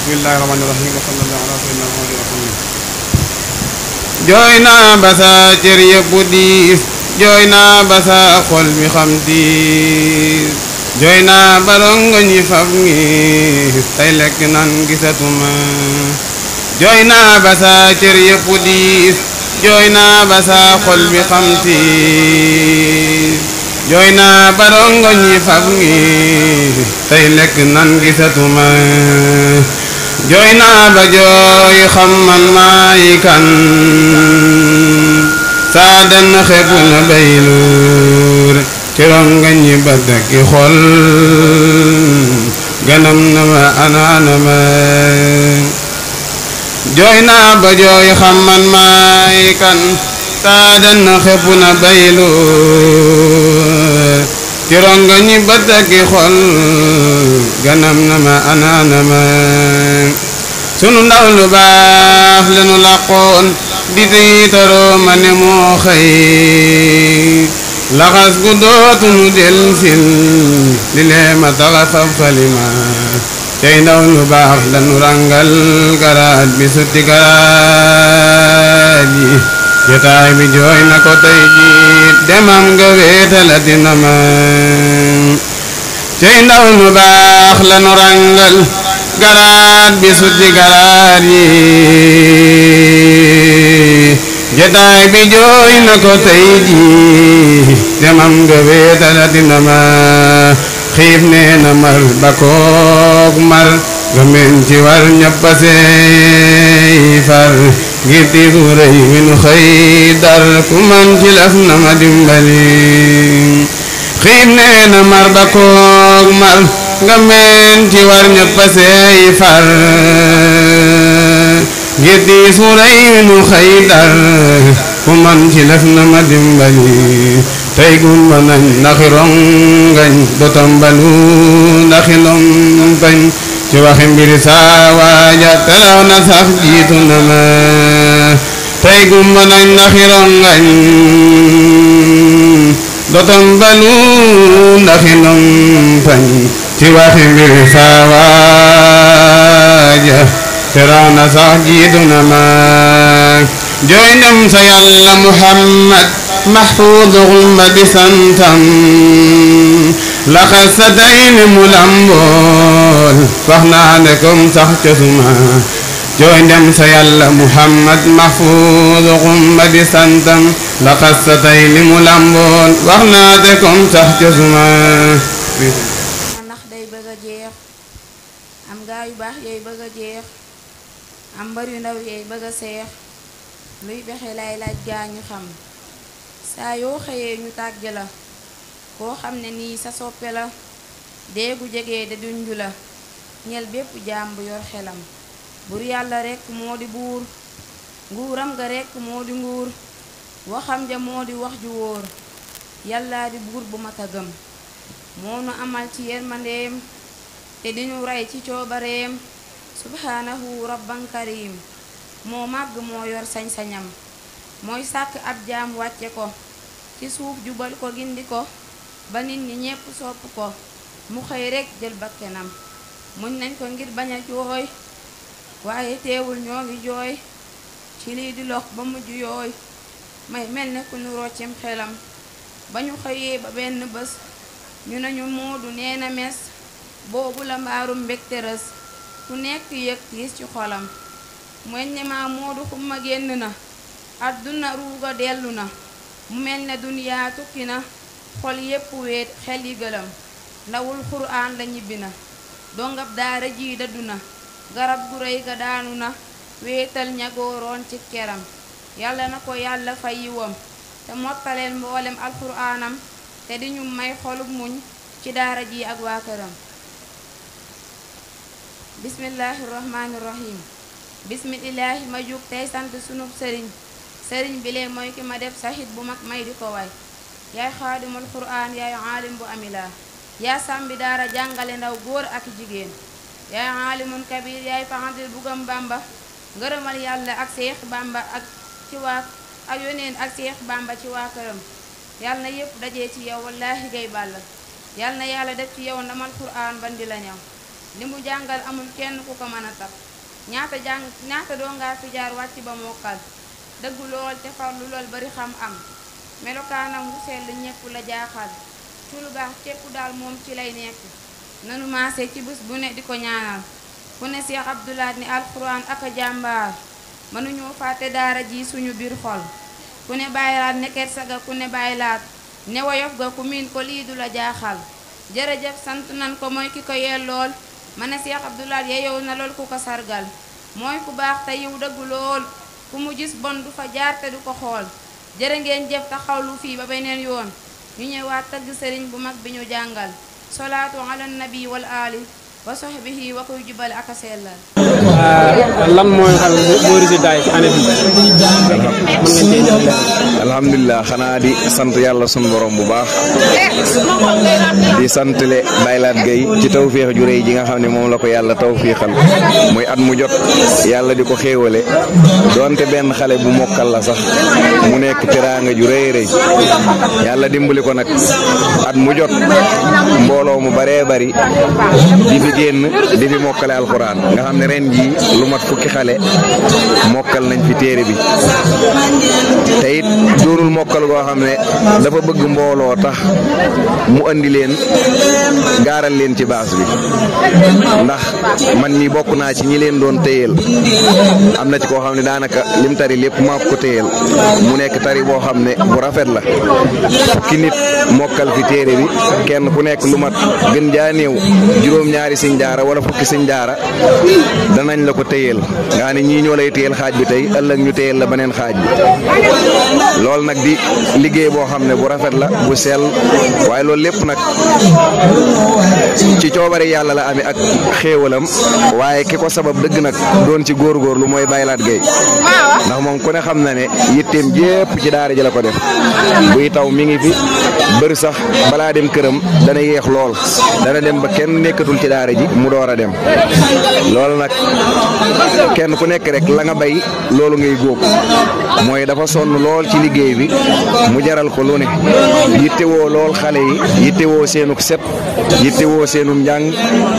bismillahi rahmani rahim wa sallallahu ala sayyidina Muhammad wa sallam. jooy naa ba sa cër yëpp diis jooy naa ba sa xol bi xam diis jooy naa ba rongo ñi fab ngi tey lekk nan gisatuma jooy naa ba sa cër yëpp diis jooy naa ba sa xol bi xam tiis jooy naa ba rongo ñi fab ngi tey lekk nan gisatuma jooy naa ba jooy xam man maay kan saa den xepp na bay luur ci rongo ñi ba dëkki xol ganam na ma anaana ma jooy naa ba jooy xam man maay kan saa den xepp na bay luur ci rongo ñi ba dëkki xol ganam na ma anaana ma sunu ndaw lu baax lenu laqoon di tiitaroo ma ne moo xëy laxas gu dootunu del sil li lee ma taxa fab xalima cey ndaw lu baax lanu rangal garaat bi sutti garaat yi jotaay bi jooy na ko tey jiit demam nga weetala dina ma cey ndaw lu baax lanu rangal garaat bi sutti garaat yi jotaay bi jooy na ko tey jii demam nga weetala dina ma xiif nee na mar ba koog mar nga men ci war ñappa seey far ngir tiisu rëy wi nu xëy dar ku man ci laf na ma dimbali xiif nee na mar ba koog mar nga men ci war ñappa seey far ngir tiisu rëy wi nu xëy dar ku man ci laf na ma dimbali tey gumba nañ ndaxi rongañ do tambalu ndaxi lompañ ci waxi mbiri saa waaja telaw na sax jiitu na ma tey gumba nañ ndaxi rongañ do tambalu ndaxi lompañ ci waxi mbiri saa waaja telaw na sax jiitu na ma jooy ndem sa yàlla Muhammad mahfuudul ma di santam laxas sa day ni mu lambool wax naa ne kom sax cosuma jooy ndem sa yàlla Muhammad mahfuudul ma di santam laxas sa day ni mu lambool wax naa ne kom sax cosuma ndax day bëgg a jeex am gaa yu baax yooyu bëgg a jeex am mbar yu ndaw yooyu bëgg a seex luy bexe lay laaj gaa ñu xam saa yoo xëyee ñu tàgg la koo xam ne nii sa soppe la déegu jege de dunju la ñel bépp jaam bu yor xelam bur yàlla rekk moo di buur nguuram ga rekk moo di nguur waxam ja moo di wax ju wóor yàllaa di buur bu mat a gëm moo nu amal ci yërmandeem te di ñu rey ci coobareem subhaanahu rabban karim moo màgg moo yor sañ-sañam mooy sàkk ab jaam wàcce ko ci suuf jubal ko gindi ko ba nit ñi ñépp sopp ko mu xëy rekk jël bakkenam muñ nañ ko ngir bañ a jooy waaye teewul ñoo ngi jooy ci lii di lox ba mujj yooy may mel ne ku nu roccim xelam ba ñu xëyee ba benn bés ñu nañu moodu nee na mes boobu la mbaarum mbégte rës ku nekk yëg tiis ci xolam moñ ne maa moodu xumma génn na àdduna ruuga dellu na mu mel ne duniyaa tukki na xol yépp weet xel yi gëlëm ndawul xuraan la ñibbi na dongab daara ji dëddu na garab gu rëy ga daanu na weetal ñagooroon ci keram yàlla na ko yàlla fay yiwam te mottaleel mboolem alxuraanam te di ñu may xolub muñ ci daara ji ak waa këram bismillaahi rahmaani rahim bismillaahi ma jug tey sant sunub sëriñ bi lee mooy ki ma def sahid bu mag may di ko way yaay xaadimul quraan yaay aalim bu amila yaa sàmbi daara jàngale ndaw góor ak jigéen yaay aalimun kabir yaay faxantil bugam bamba ngërëmal yàlla ak seex bamba ak ci waa ak yoneen ak seex bamba ci waa këram yàlla na yépp dajee ci yow wallaahi gay bàll yàlla na yàlla def ci yow ndamal quraan bandi la ñëw li mu jàngal amul kenn ku ko mën a tab ñaata doo ngaa fi jaar wàcc ba mokkal dëggu lool te farlu lool bari xam am melokaanam wu sell ñépp la jaaxal ci lu baax cépp daal moom ci lay nekk nanu maase ci bés bu ne di ko ñaanal ku ne Cheikh Abdou Lahad ni alxuraan ak a jàmbaar mënuñoo fàtte daara ji suñu biir xol ku ne Baay Laat ne kersa ga ku ne Baay Laat ne woyof ga ku miin ko lii du la jaaxal jërëjëf sant nan ko mooy ki ko yellool ma ne Cheikh Abdou Lahad yeyow na lool ku ko sargal mooy ku baax te yiw dëggu lool ku mu gis bon du fa jaar te du ko xool jërë ngeen jëf taxawlu fii ba beneen yoon ñu ñëwaat tagg sëriñ bu mag bi ñu jàngal salaatu ala nabi wal ali wa sahbihi wa koy jubal ak a sellal. lan mooy résultat yi ci année bi. alhamdulilah xanaa di sant yàlla sunu borom bu baax di santale Baye Laat Gueye ci tawféex ju rëy ji nga xam ne moom la ko yàlla tawféexal muy at mu jot yàlla di ko xéewale doonte benn xale bu mokkal la sax mu nekk teraanga ju rëy rëy yàlla dimbali ko nag at mu jot mbooloo mu baree bari di fi génn di fi mokkale alxuraan nga xam ne ren jii lu mat fukki xale mokkal nañ fi téere bi te it doonul mokkal goo xam ne dafa bëgg mbooloo tax mu andi leen gaaral leen ci baas bi ndax man mi bokk naa ci ñi leen doon téyeel am na ci koo xam ne daanaka lim tari lépp maa ko téyeel mu nekk tari boo xam ne bu rafet la fukki nit mokkal fi téere bi kenn ku nekk lu mat gën jaa néew juróom-ñaari sëñ daara wala fukki sëñ daara danañ la ko téyeel nga ne ñii ñoo lay téyeel xaaj bi tey ëllëg ñu téyeel la beneen xaaj bi loolu nag di liggéey boo xam ne bu rafet la bu sell waaye loolu lépp nag ci coobare yàlla la amee ak xéewalam waaye ki ko sabab dëgg nag doon ci góorgóorlu mooy Baye Laat Gueye ndax moom ku ne xam na ne yitteem jépp ci daara ji la ko def buy taw mi ngi fi bëri sax balaa dem këram dana yéex lool dana dem ba kenn nekkatul ci daara ji mu door a dem loolu nag kenn ku nekk rek la nga bay loolu ngay góob mooy dafa sonn lool ci liggéey bi mu jaral ko lu ne yittewoo lool xale yi yittewoo seenuk set yittewoo seenum njàng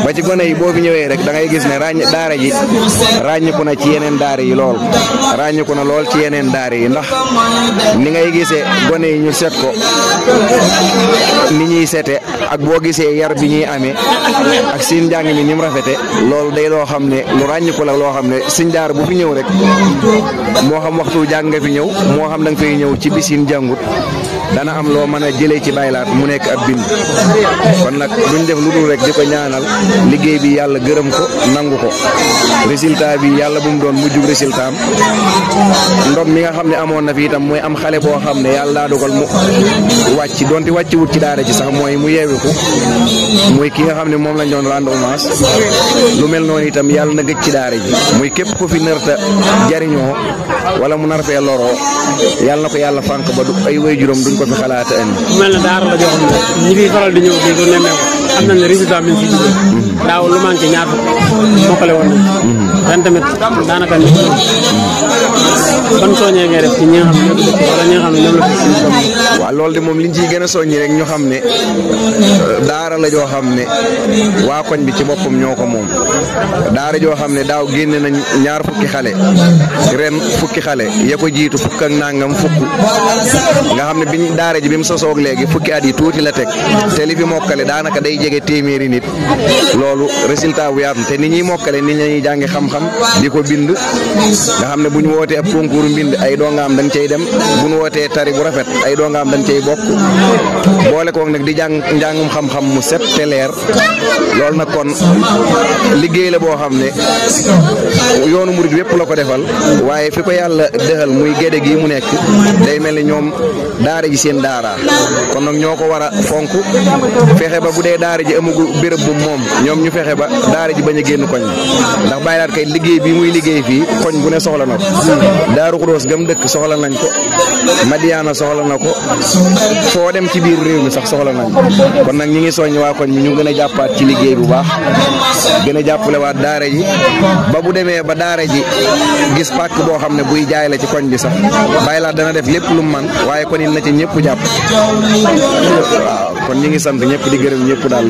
ba ci gone yi boo fi ñëwee rek da ngay gis ne daara ji ràññiku na ci yeneen daara yi lool ràññiku na lool ci yeneen daara yi ndax ni ngay gisee gone yi ñu set ko ni ñuy sete ak boo gisee yar bi ñuy amee ak seen njàng mi ni mu rafete loolu day loo xam ne lu ràññiku la loo xam ne sëñ daara bu fi ñëw rek moo xam waxtu jàng nga fi ñëw moo xam da nga fay ñëw ci bisin jàngut dana am loo mën a jëlee ci Baye Laat mu nekk ab bind kon nag duñ def lu dul rek di ko ñaanal liggéey bi yàlla gërëm ko nangu ko résultat bi yàlla bu mu doon mujjub résultat am ndom mi nga xam ne amoon na fi itam mooy am xale boo xam ne yàlla daa dogal mu wàcc donte wàcc wut ci daara ci sax mooy mu yeewiku muy ki nga xam ne moom lañ doon rendre hommage lu mel noonu itam yàlla na gëj ci daara ji muy képp ko fi nërta jariñoo wala mu nar fee loroo yàlla na ko yàlla fànq ba du ay way juróom duñ ko fi xalaata andi mel na daara la joo xam ne ñi fi faral di ñëw di ko nemmeeku xam nañ ne résultat bi ñu fi jógee daaw lu manqué ñaar mokkale woon nañ ren tamit daanaka ni ban soññee ngay def ci ñi nga xam ne ñoo wala ñi nga xam ne ñoom la fi waaw loolu de moom liñ ciy gën a soññi rek ñu xam ne daara la joo xam ne waa koñ bi ci boppam ñoo ko moom daara joo xam ne daaw génne nañ ñaar fukki xale ren fukki xale ya ko jiitu fukk ak nangam fukk nga xam ne biñ daara ji bi mu sosoog léegi fukki at yi tuuti la teg te li fi mokkale daanaka day jege téeméeri nit loolu résultat bu yaatu te ni ñuy mokkale ni ñuy jàngi xam-xam di ko bind nga xam ne bu ñu wootee ab concours mbind ay dongaam dañ cay dem bu ñu wootee tari bu rafet ay dongaam dañ cay bokk boole koog nag di jàng njàngum xam-xam mu set te leer loolu nag kon liggéey la boo xam ne yoonu murid wépp la ko defal waaye fi ko yàlla dëxal muy géde gi mu nekk day mel ni ñoom daara ji seen daara kon nag ñoo ko war a fonk fexe ba bu dee daara ji amugu béréb bu moom ñoom ñu fexe ba daara ji bañ a génn koñ ndax Baye Laat kay liggéey bi muy liggéey fii koñ bu ne soxla na ko Daaru Xudoos gam dëkk soxla nañ ko Madiana soxla na ko foo dem ci biir réew mi sax soxla nañ ko kon nag ñi ngi soññ waa koñ bi ñu gën a jàppaat ci liggéey bu baax gën a jàppale waat daara ji ba bu demee ba daara ji gis pàkk boo xam ne buy jaay la ci koñ bi sax Baye Laat dana def lépp lu mu man waaye kon it na ci ñëpp jàpp waaw kon ñi ngi sant ñëpp di gërëm ñëpp daal